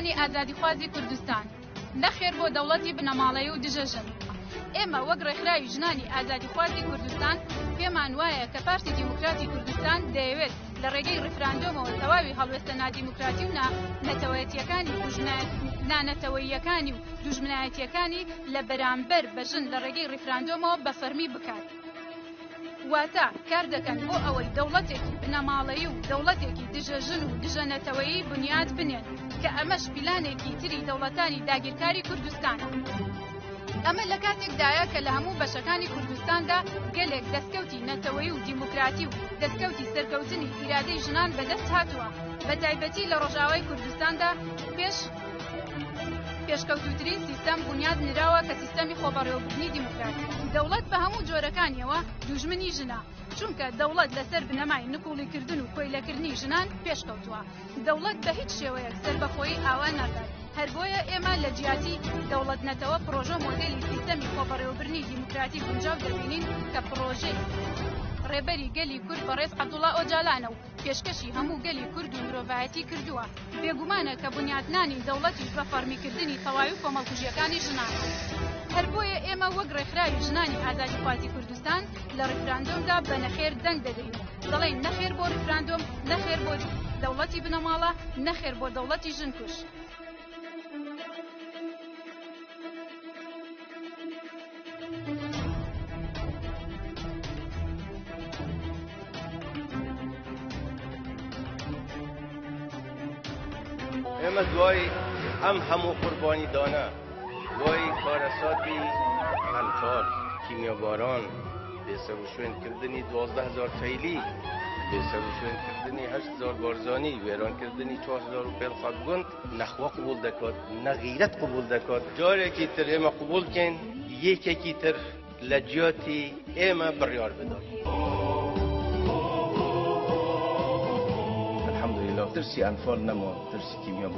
ژنانی ئازادیخوازی کوردستان، نەخێر بۆ دەوڵەتی بنەماڵەیی و دژە ژن. ئێمە وەک ڕێکخراوی ژنانی ئازادیخوازی کوردستان پێمان وایە کە پارتی دیموکراتی کوردستان دەیەوێت لە ڕێگەی ڕیفراندۆمەوە تەواوی هەڵوێستە نادیموکراتی و نانەتەوەیەتییەکانی و نانەتەوەییەکانی و دوژمنایەتییەکانی لە بەرامبەر بە ژن لە ڕێگەی ڕیفراندۆمەوە بە فەرمی بکات. واتە کار دەکەن بۆ ئەوەی دەوڵەتێکی بنەماڵەیی و دەوڵەتێکی دژە ژن و دژە نەتەوەیی بنیات بنێن کە ئەمەش پیلانێکی تری دەوڵەتانی داگیرکاری کوردستانە. ئەمە لە کاتێکدایە کە لە هەموو بەشەکانی کوردستاندا گەلێک دەستکەوتی نەتەوەیی و دیموکراتی و دەستکەوتی سەرکەوتنی ئیرادەی ژنان بەدەست هاتووە بە تایبەتی لە ڕۆژئاوای کوردستاندا پێش پێشکەوتووترین سیستەم بونیاد نراوە کە سیستەمی خۆبەڕێوەبردنی دیموکراتی. دەوڵەت بە هەموو جۆرەکانیەوە دوژمنی ژنە، چونکە دەوڵەت لەسەر بنەمای نکوڵیکردن و کۆیلەکردنی ژنان پێشکەوتووە. دەوڵەت بە هیچ شێوەیەک سەربەخۆیی ئاوا ناکات. هەر بۆیە ئێمە لە جیاتی دەوڵەت نەتەوە پڕۆژە و مۆدێلی سیستەمی خۆبەڕێوەبردنی دیموکراتی گونجاو دەبینین کە پڕۆژەی ڕێبەری گەلی کورد بەڕێز عەبدوڵا ئۆجالانە و پێشکەشی هەموو گەلی کورد و مرۆڤایەتی کردووە، بێگومانە کە بنیاتنانی دەوڵەتیش بە فەڕمیکردنی تەواوی کۆمەڵکوژییەکانی ژنانە. هەر بۆیە ئێمە وەک ڕێکخراوی ژنانی ئازادیخوازی کوردستان لە ڕیفراندۆمدا بە نەخێر دەنگ دەدەین و دەڵێین نەخێر بۆ ڕیفراندۆم، نەخێر بۆ دەوڵەتی بنەماڵە، نەخێر بۆ دەوڵەتی ژنکوژ. ئێمە دوای ئەم هەموو قوربانی دانە دوای کارەساتی ئەنفال کیمیاباران بێسەروشوێنکردنی 12هزار فەیلی بێسەروشوێنکردنی 8هزار بارزانی وێرانکردنی 4500 گوند نەخوا قبول دەکات نە غیرەت قبول دەکات جارێکی تر ئێمە قبول بکەین یەکێکی تر لە جیاتی ئێمە بڕیار بدات. الحمدلله ترسی ئەنفال نەما ترسی کیمیاباران.